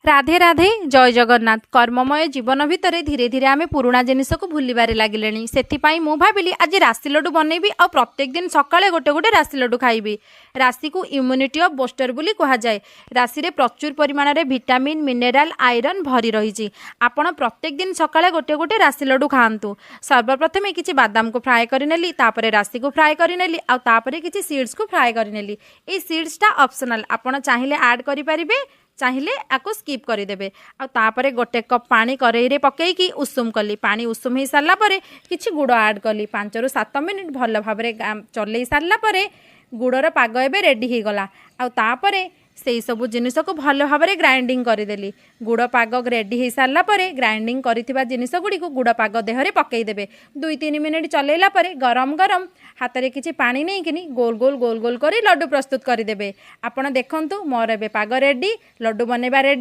ରାଧେ ରାଧେ, ଜୟ ଜଗନ୍ନାଥ। କର୍ମମୟ ଜୀବନ ଭିତରେ ଧୀରେ ଧୀରେ ଆମେ ପୁରୁଣା ଜିନିଷକୁ ଭୁଲିବାରେ ଲାଗିଲେଣି। ସେଥିପାଇଁ ମୁଁ ଭାବିଲି ଆଜି ରାଶି ଲଡ଼ୁ ବନେଇବି ଆଉ ପ୍ରତ୍ୟେକ ଦିନ ସକାଳେ ଗୋଟେ ଗୋଟେ ରାଶି ଲଡ଼ୁ ଖାଇବି। ରାଶିକୁ ଇମ୍ୟୁନିଟି ଅଫ୍ ବୋଷ୍ଟର ବୋଲି କୁହାଯାଏ। ରାଶିରେ ପ୍ରଚୁର ପରିମାଣରେ ଭିଟାମିନ୍, ମିନେରାଲ, ଆଇରନ୍ ଭରି ରହିଛି। ଆପଣ ପ୍ରତ୍ୟେକ ଦିନ ସକାଳେ ଗୋଟେ ଗୋଟେ ରାଶି ଲଡ଼ୁ ଖାଆନ୍ତୁ। ସର୍ବପ୍ରଥମେ କିଛି ବାଦାମକୁ ଫ୍ରାଏ କରିନେଲି, ତାପରେ ରାଶିକୁ ଫ୍ରାଏ କରିନେଲି ଆଉ ତାପରେ କିଛି ସିଡ୍ସକୁ ଫ୍ରାଏ କରିନେଲି। ଏଇ ସିଡ୍ସଟା ଅପସନାଲ୍, ଆପଣ ଚାହିଁଲେ ଆଡ଼୍ କରିପାରିବେ, ଚାହିଁଲେ ଆକୁ ସ୍କିପ୍ କରିଦେବେ। ଆଉ ତାପରେ ଗୋଟେ କପ୍ ପାଣି କରେଇରେ ପକେଇକି ଉଷୁମ କଲି। ପାଣି ଉଷୁମ ହେଇସାରିଲା ପରେ କିଛି ଗୁଡ଼ ଆଡ଼୍ କଲି। 5ରୁ 7 ମିନିଟ୍ ଭଲ ଭାବରେ ଚଲେଇ ସାରିଲା ପରେ ଗୁଡ଼ର ପାଗ ଏବେ ରେଡ଼ି ହେଇଗଲା। ଆଉ ତାପରେ ସେଇ ସବୁ ଜିନିଷକୁ ଭଲ ଭାବରେ ଗ୍ରାଇଣ୍ଡିଙ୍ଗ କରିଦେଲି। ଗୁଡ଼ ପାଗ ରେଡ଼ି ହେଇସାରିଲା ପରେ ଗ୍ରାଇଣ୍ଡିଙ୍ଗ କରିଥିବା ଜିନିଷ ଗୁଡ଼ିକୁ ଗୁଡ଼ ପାଗ ଦେହରେ ପକେଇଦେବେ। 2-3 ମିନିଟ୍ ଚଲେଇଲା ପରେ ଗରମ ଗରମ ହାତରେ କିଛି ପାଣି ନେଇକିନି ଗୋଲ ଗୋଲ ଗୋଲ ଗୋଲ କରି ଲଡ଼ୁ ପ୍ରସ୍ତୁତ କରିଦେବେ। ଆପଣ ଦେଖନ୍ତୁ, ମୋର ଏବେ ପାଗ ରେଡ଼ି, ଲଡ଼ୁ ବନେଇବା ରେଡ଼ି।